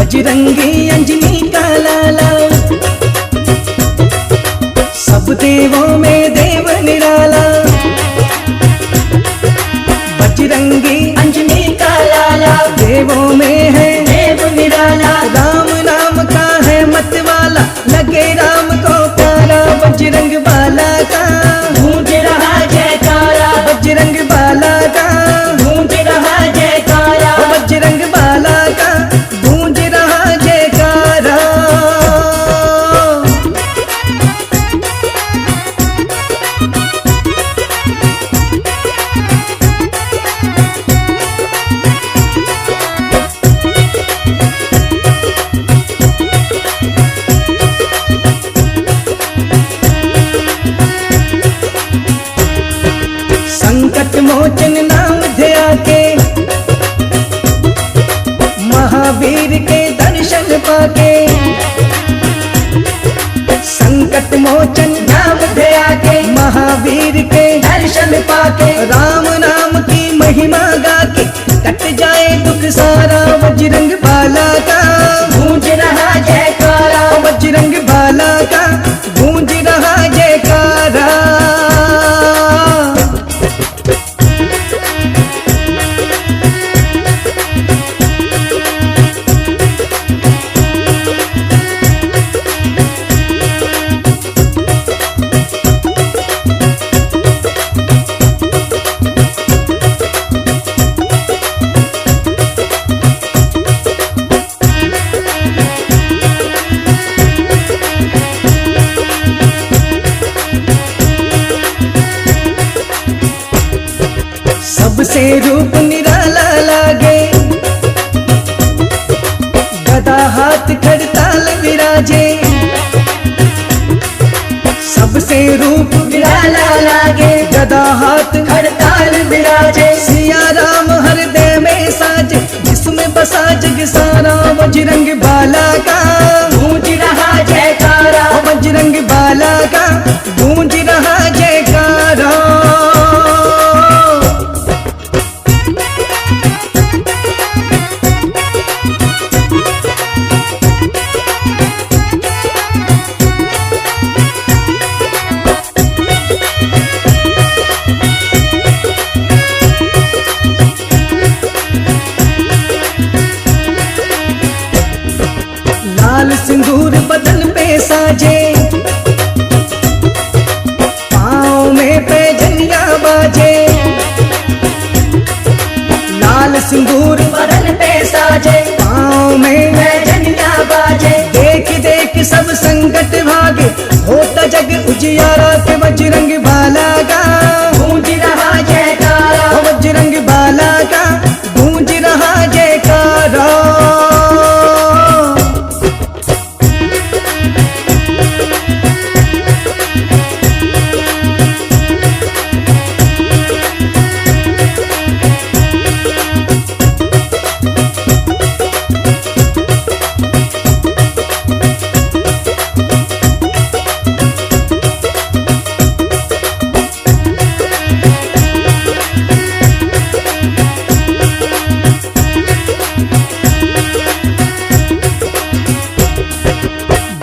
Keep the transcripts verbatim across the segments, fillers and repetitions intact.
बजरंगी अंजनी का लाला, सब देवों में देव निराला। बजरंगी अंजनी का लाला, देवों में है देव निराला। राम नाम का है मतवाला, लगे राम को प्यारा। बजरंग बाला का गूंज रहा जयकारा, बजरंग बाला का गूंज रहा जयकारा, बजरंग बाला का गूंज रहा जयकारा। संकट मोचन नाम ध्या के, महावीर के दर्शन पाके। संकट मोचन नाम ध्या के, महावीर के दर्शन पाके। राम नाम की महिमा गा के, कट जाए दुख सारा। बजरंग बाला का गूंज रहा जयकारा, बजरंग बाला का गूंज रहा जयकारा। सबसे रूप निराला लागे, गदा हाथ खड़ताल विराजे। सबसे रूप निराला लागे, गदा हाथ खड़ताल विराजे। सिया राम हृदय में साजे, जिसमें बसा जग सारा। बजरंग बाला का गूंज रहा जयकारा, बजरंग बाला का गूंज रहा जयकारा। लाल सिंदूर बदन पे साजे, पाँव में पैजनिया बाजे। लाल सिंदूर बदन पे साजे, पाँव में पैजनिया बाजे। देख देख सब संकट भागे, होता जग उजियारा। के बजरंग बाला का गूंज रहा जयकारा, बजरंग बाला का गूंज रहा जयकारा।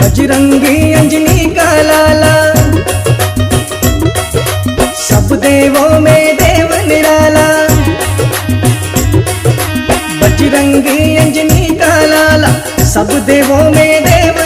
बजरंगी अंजनी का लाला, सब देवों में देव निराला। बजरंगी अंजनी का लाला, सब देवों में देव